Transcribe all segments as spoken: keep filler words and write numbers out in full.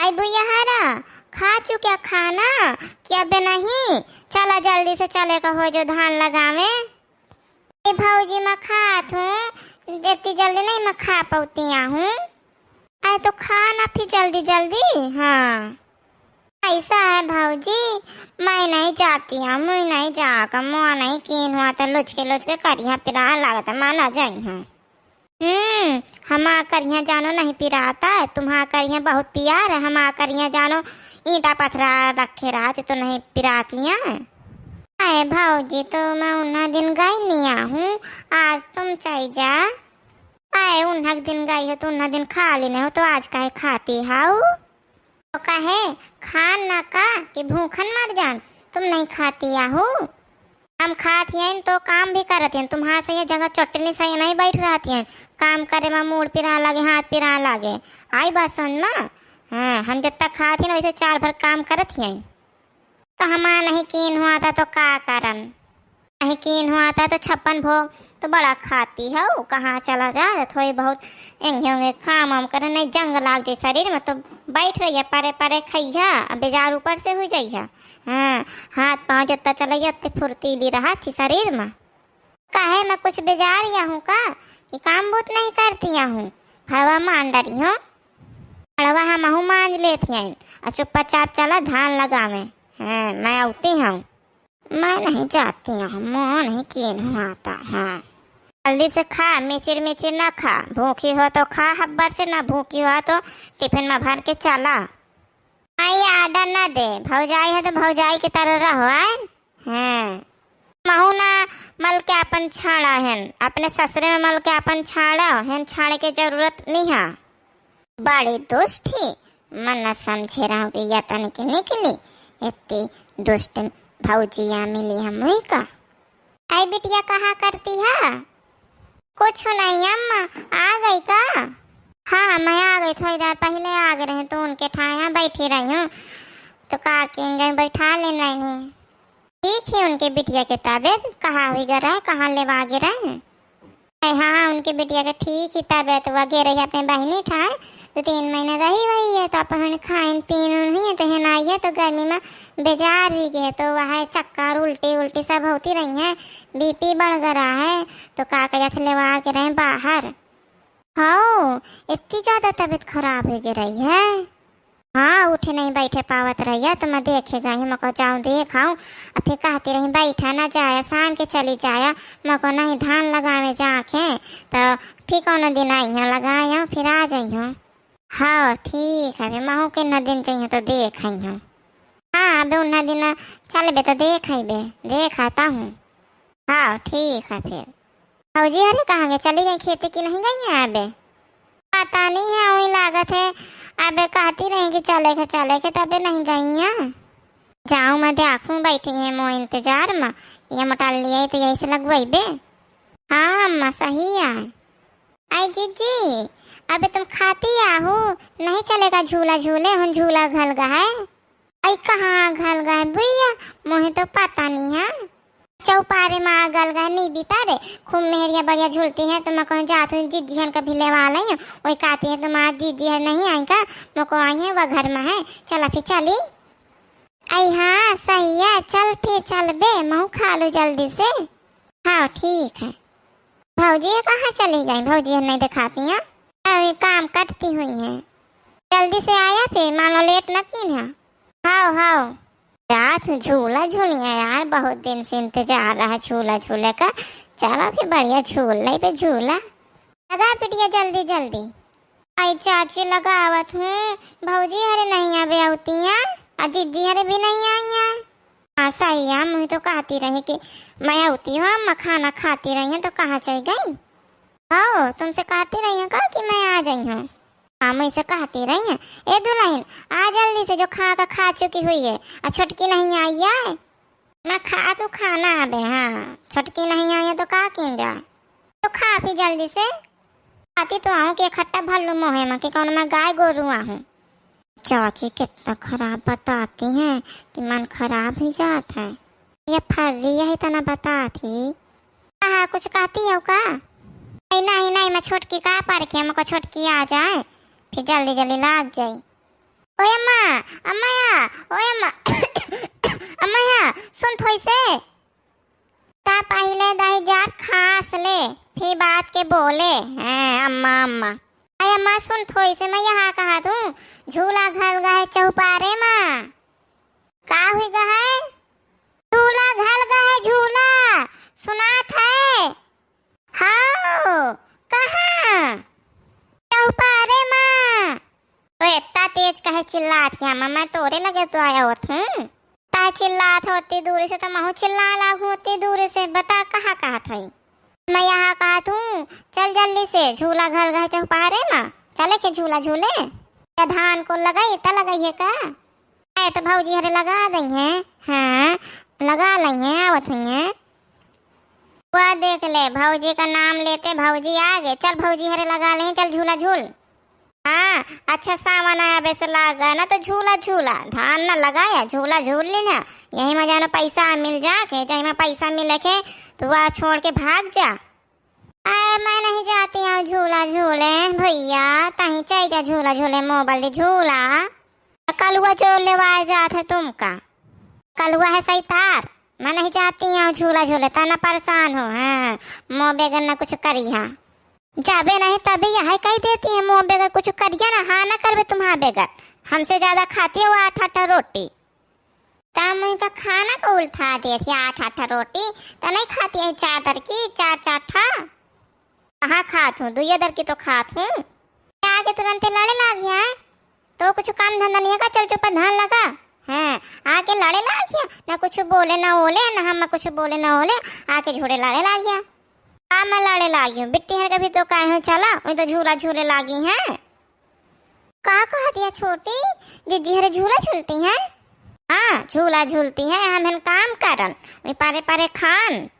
आई बुइया हरा, खा चुक्या खाना कि अबे नहीं? चला जल्दी से चले का हो जो धान लगावे। ए भौजी, मैं खात हूँ, इतनी जल्दी नहीं मैं खा पाती हूँ। अरे तो खा ना फिर जल्दी जल्दी। हाँ, ऐसा है भौजी, मैं नहीं जाती हूँ, मैं नहीं जाकर, मुँह नहीं कीन हुआ तो लुचके लुचके करिया पिरा लागत है, मैं ना जाई हूँ। हम्म, हमार करिया जानो नहीं पिराता है, तुम्हार करिया बहुत पियार है, हमार करिया जानो ईंटा पथरा रखे रहते तो नहीं पिरातियाँ। अरे भौजी, तो मैं उन्हा दिन गई नहीं हूँ, आज तुम चल जा। अरे उन्हा दिन गई हो तो उन्हा दिन खा लेने हो, तो आज काहे खाती हाउ? तो कहे, खान ना का कि भूखन मर जान, तुम नहीं खाती आहू। हम खात हन तो काम भी करत हन, तुम्हार से ये जगह चटनी से नहीं बैठ रहत हन, काम करे में मूड़ पिरा लागे, हाथ पिरा लागे। आई बात समझ में? हाँ, हम जब तक खात हन वैसे चार भर काम करत हन। तो हमार नहीं कीन हुआ था तो का करन? नहीं कीन हुआ था तो छप्पन भोग तो बड़ा खाती हो, कहाँ चला जा, थोड़ी बहुत एंगे ओंगे काम वाम करे, नहीं जंग लाग जाए शरीर में, तो बैठ रहिया, परे परे खइया, अब बेजार ऊपर से हो जाइया। हाँ, हाथ पाँव जत्ता चलइया, उत्ते फुर्तीली रहत ही शरीर में। काहे मैं कुछ बेजार या हूँ का कि काम बहुत नहीं करती या हूँ? फड़वा मान डरी हो, फड़वा हमहू मांज लेत हन, और चुप्पा चाप चला धान लगावे। हाँ, मैं आउती हूँ। मैं नहीं जाती हूँ, मुँह नहीं कीन हुआ था। हाँ, जल्दी से खा, मिचिर मिचिर ना खा, भूखी हो तो खा हब्बर से, ना भूखी हो तो टिफिन में भर के चला। आई आडर ना दे, भौजाई है तो भौजाई के तरह रहो, आए? हाँ, महू ना मल के अपन छाड़ा हन, अपने ससुरे में मल के अपन छाड़ा हन, छाड़े के जरूरत नहीं है। बड़ी दुष्ट ही, मन न समझे रहूं कि यतन के निकली, इतनी दुष्ट भौजिया मिली हम हुई का। आई बिटिया, कहा करती है? कुछ नहीं अम्मा, आ गई का? हाँ, मैं आ गई, थोड़ी देर पहले आ गई रही, तो उनके ठाया बैठी रही हूँ, तो का किन गई, बैठा ले नहीं। ठीक ही उनके बिटिया के तबीयत, कहाँ हुई गे रहे, कहाँ लेवा गे रहे? अरे हाँ, उनके बिटिया के ठीक ही तबीयत हुआ गे रही अपने बहिनी ठाए, दो तीन महीना रही वही है, तो अपन खाइन पीन उन हुई है, तो हेन आई है, तो गर्मी में बेजार हुई गए, तो वह चक्कर उल्टी उल्टी सब होती रही है, बीपी बढ़ गया है, तो का कहत लेवा गे रहे बाहर। हाँ, इतनी ज्यादा तबीयत खराब हुई गे रही है। हाँ, उठे नहीं बैठे पावत रहिया, तो मैं देखे गई, मैं कहो जाऊँ देख आऊँ। अब फिर कहती रही, बैठा ना जाया, शाम के चली जाया। मैं कहो नहीं, धान लगावे जाके, तो फिर कौनो दिन आई हूँ, लगाए हूँ, फिर आ जाई हूँ। हाँ, ठीक है, फिर महू के न दिन चाहिए तो देख आई हूँ। हाँ, अबे उन्ना दिन चलबे तो देख आइबे, देख आता हूँ। हाँ, ठीक है फिर। भौजी हरे कहाँ गए, चली गई खेती की नहीं गई है अबे? पता नहीं है, वही लागत है। अबे कहती रही कि चले के, चले के, तबे नहीं गई है। जाऊँ मैं देखूँ, बैठी है मो इंतजार में, ये मोटाल लिया तो यही से लगवाइबे। हाँ अम्मा, सही है। आई जीजी, अबे तुम खाती आहू, नहीं चलेगा झूला झूले, हम झूला घल गा है। आई कहाँ घल गए बुइया, मोहे तो पता नहीं है। चौपारे में आ गल गए नी बीता रे, खूब मेहरिया बढ़िया झूलती है, तो मैं कहूँ जात हूँ जीजी हन कभी लेवा लई, वही कहती है तुम्हारा जीजी है नहीं आई का, मोको आई है वह घर में है, चला फिर चली। आई हाँ सही है, चल फिर चलबे, महू खा लू जल्दी से। हाँ ठीक है। भौजी ये कहाँ चली गई? भौजी ये नहीं दिखाती हैं। अरे काम करती हुई हैं। जल्दी से आया फिर, मानो लेट न कीन है। हाओ हाओ। रात झूला झूलिया यार, बहुत दिन से इंतजार रहा झूला झूले का। चला फिर बढ़िया झूल ले बे झूला। लगा बिटिया जल्दी जल्दी। आई चाची लगावत हूँ, भौजी हरे नहीं अबे अवतिया, आ जीजी हरे भी नहीं आइया। हाँ सही है, मुझे तो कहती रही कि मैं अवती हूँ, अम्मा खाना खाती रही है तो कहाँ चली गई? हो, तुमसे कहती रही है का कि मैं आ जाई हूँ? हाँ, मुझसे कहती रही है, ए दुल्हन, आ जल्दी से, जो खा का खा चुकी हुई है, आ छोटकी नहीं आई है। ना खा तू खाना अबे, हाँ, छोटकी नहीं आई है तो का कीन जाए? तो खा पी जल्दी से। आती तो आऊँ कि इकट्ठा भर लूँ मोहे में कि कौन मैं गाय गोरू आहूँ। चाची कितना खराब बताती हैं कि मन खराब ही जात है। ये फर्री यही तना बताती। हाँ, कुछ कहती हो का? नहीं, नहीं, नहीं, मैं छोटकी का पर के, हमको छोटकी आ जाए, फिर जल्दी जल्दी लाग जाए। ओए अम्मा या, ओए अम्मा, अम्मा या, सुन थोई से। ता पहिले दही जार खास ले, फिर बात के बोले। हैं, अम्मा, अम्मा। अरे अम्मा, सुन थोई से, मैं यहाँ कहा तू, झूला घल गए चौपारे मा। का हुई गए? झूला घल गए, झूला। सुनात है? हाँ, कहाँ? चौपारे मा। तो इतना तेज कहे चिल्लात है अम्मा, मैं तोरे लगे तो आया होत हूँ। ता चिल्लात है उतनी दूरी से, तो महू चिल्ला लागू उतनी दूरी से। बता कहाँ कहत है? मैं यहाँ कहत हूँ, चल जल्दी से, झूला घल गए चौपारे मा। चले के झूला झूले? या धान को लगाई, त लगाई है का? ए, तो भौजी हरे लगा दई हैं। हाँ, लगा लई हैं, आवत हुई हैं। वह देख ले, भौजी का नाम लेते भौजी आ गए। चल भौजी हरे लगा ले, चल झूला झूल। हाँ, अच्छा सावन आया बेसे लागा ना, तो झूला झूला, धान ना लगाया, झूला झूल ली ना। यही मा जानो पैसा मिल जा के, जही मा पैसा मिले के, तो वह छोड़ के भाग जा। अरे मैं नहीं जाती हूँ झूला झूले भैया, तही चल जा झूला झूले, मोबल दे झूला। कलुआ जो लेवाए जात है तुमका, कलुआ है सही तार। मैं नहीं जाती हूँ झूला झूले, तना परेशान हो। हाँ, मो बेगर न कुछ करिहा। जाबे नहीं तभी यह कह देती है, मो बेगर कुछ करिया ना, हाँ ना करबे तुम्हारा बेगर। हमसे ज्यादा खाती है वो आठ आठ रोटी। तब उनका खाना को उल्था देती है, आठ आठ रोटी तो नहीं खाती है, चार दर की, चार चार ठा। कहाँ खात हूँ, दुइये दर की तो खात हूँ। आके तुरंते लड़े लाग है, तो कुछ काम धंधा नहीं है का? चल चुप धान लगा। हैं, आके लड़े लाग है, ना कुछ बोले ना ओले, ना हम कुछ बोले ना ओले, आके झूठे लड़े लाग है। का मैं लड़े लागी हूँ? बिट्टी हर कभी तो कहे हूँ चला, वही तो झूला झूले लागी हैं। का कहत या छोटी? जीजी हरे झूला झूलती हैं? हाँ, झूला झूलती हैं, हम हन काम करन, वही पारे पारे खान।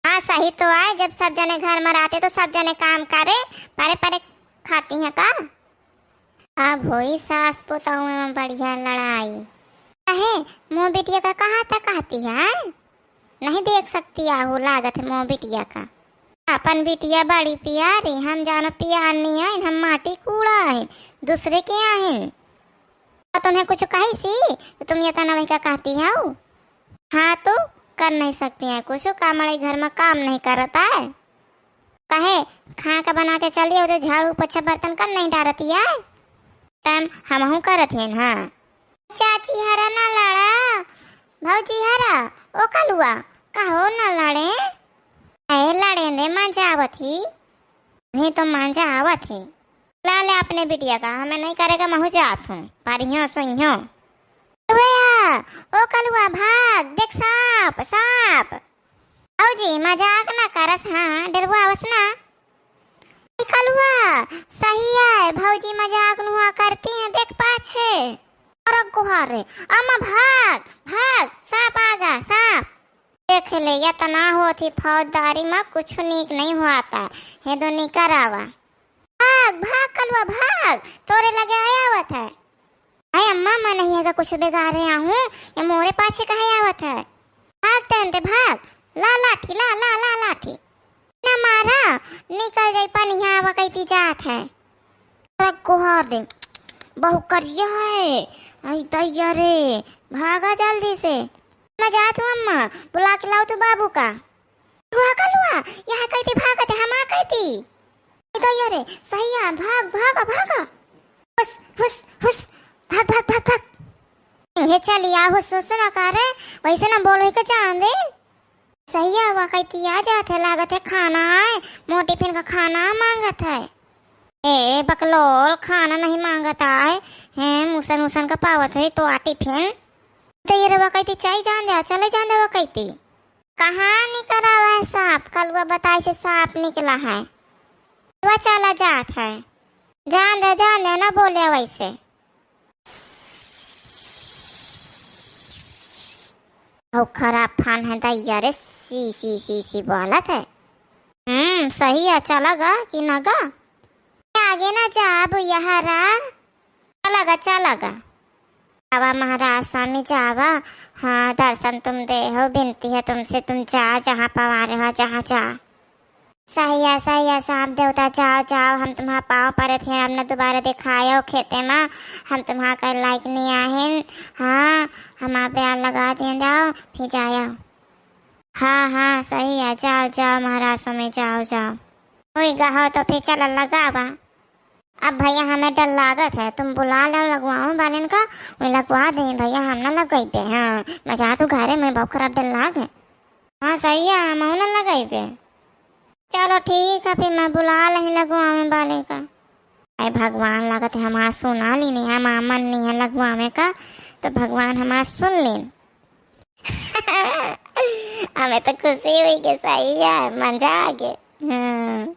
हाँ, सही तो आए, जब सब जने घर में रहते तो सब जने काम करे, पारे पारे खाती हैं का? अब होई सास पुतहु में बढ़िया लड़ाई। काहे, मोह बिटिया का कहा था कहती है? नहीं देख सकती आहू, लागत है मोह बिटिया का। अपन बिटिया बड़ी प्यारी, हम जानो प्यार नहीं आइन, हम माटी कूड़ा आइन, दूसरे के आइन। तो तुम्हें कुछ कही सी, तो तुम ये तना वही का कहती हो? हाँ तो, कर नहीं सकती हैं कुछ, का मड़ई घर में काम नहीं करता है? कहे, खा के बना के चली, उधर झाड़ू पोछा बर्तन कर नहीं डारती है? टाइम हमहू करत हैं, हाँ। चाची हरा ना लड़ा, भौजी हरा, ओ कलुआ, कहो ना लड़े। अरे लड़े दे, मजा आवत ही। नहीं तो मजा आवत ही। ला ले अपने बिटिया का, हमें नहीं करेगा, महू जात हूँ, परियो सुइयो। ओया, ओ कलुआ भाग, देख सांप, सांप। भौजी मजाक ना करस, हाँ, डरवावस ना। ई कलुआ, सही है, भौजी मजाक नुआ करती हैं, देख पाछे। अरे गुहारे, अम्मा भाग, भाग, सांप आगा, सांप। देख ले, इतना होत ही फौजदारी में कुछ नीक नहीं हुआ था। हे दो निकर आवा। भाग, भाग कलुआ भाग, तोरे लगे आया आवत है। अरे अम्मा, मैं नहीं है कुछ बिगाड़े आहूँ, ये मोरे पाछे कहे आवत है। भाग तहन ते भाग, ला लाठी, ला, ला, ला लाठी। ना मारा, निकल जाई पनिया, आवा कहती जात है। अरे गुहारे, बहु करिया है, आई दैया रे, भागा जल्दी से। मैं जात हूँ अम्मा, बुला के लाओ तू बाबू का। हुआ कलुआ, यहाँ कहती भागत है, हम आ कहती। ए दैया रे, सहिया, भाग, भागा, भागा। हुस, हुस, हुस, भाग, भाग, भाग, भाग। ये चलिया, हुस, हुस ना करे, वैसे ना बोलो ही के जान दे। सहिया, हुआ कहती आ जात है, लागत है खाना है, मोर टिफिन का खाना मांगत है। ए बकलोल, खाना नहीं मांगत आए, हैं, मुसन उसन का पावत है तो आ टिफिन। तो ये रवा कहती, "चाय जान दे, चले जान दे," वो कहती। कहाँ निकला हुआ है सांप? कलुआ बताए से सांप निकला है। वो चला जात है। जान दे, जान दे, ना बोले वैसे। बहुत खराब फान है दैया रे, सी, सी, सी, सी बोलत है। हम्म, सही है, चला गा कि ना गा? आगे ना जाब यहरा। चला गा, चला गा। जावा महाराज स्वामी जावा। हाँ, दर्शन तुम दे हो, विनती है तुमसे, तुम जा, जहाँ पवारे हो, जहाँ जा। सही है, सही है, सांप देवता, जाओ, जाओ, हम तुम्हार पाँव परत हैं, अब न दोबारा दिखायो खेते मा, हम तुम्हार कई लायक नहीं आहिन। हाँ, हम आप यार लगा दिए, जाओ, फिर जायो। हाँ, हाँ, सही है, जाओ, जाओ, महाराज स्वामी, जाओ, जाओ। होई गा हो तो फिर चल लगावा। अब भैया हमें डर लागत है, तुम बुला लो लगवाओ वालेन का, वही लगवा दे भैया, हम ना लगइबे। हाँ, मैं जा तू घरे में, बहुत खराब डर लाग है। हाँ, सही है, हम ना लगइबे। चलो ठीक है, फिर मैं बुला लही लगवावे वाले का। अरे भगवान, लागत है हमार सुना लीन, हमार मन नहीं है लगवावे का, तो भगवान हमार सुन लीन। हमें तो खुशी हुई के सही है, मजा आ गए। हम्म।